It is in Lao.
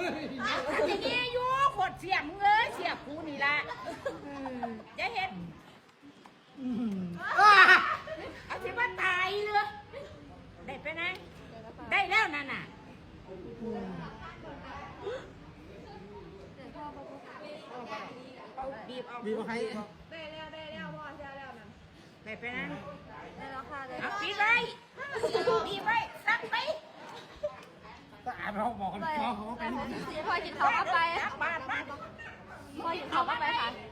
ເອົາ ຊິດີຢູ່ ໂຄດເສຍມຶງເອີຍ ເສຍກູນີ້ລະ ອືມ ຢ່າເຮັດ ອືມ ເອົາ ຊິວ່າຕາຍເລີຍ ໄດ້ໄປນະ ໄດ້ແລ້ວນັ້ນນະ ອືມ ບີບອອກ ບີບອອກໃຫ້ ໄດ້ແລ້ວ ໄດ້ແລ້ວ ພໍແລ້ວນັ້ນ ໄດ້ໄປນະ ໄດ້ແລ້ວຄ່ະ ໄດ້ແລ້ວ ເອົາ ບີບໄວ້ ບີບໄວ້ ສັກໄປ ກໍອາບເຮົາບອກກັນ ໄປ ເຮົາໄປ ຊິພໍ່ກິນເຂົ້າກັບໄປ ຈັບບາດມາ ພໍ່ກິນເຂົ້າກັບໄປຄ່ະ.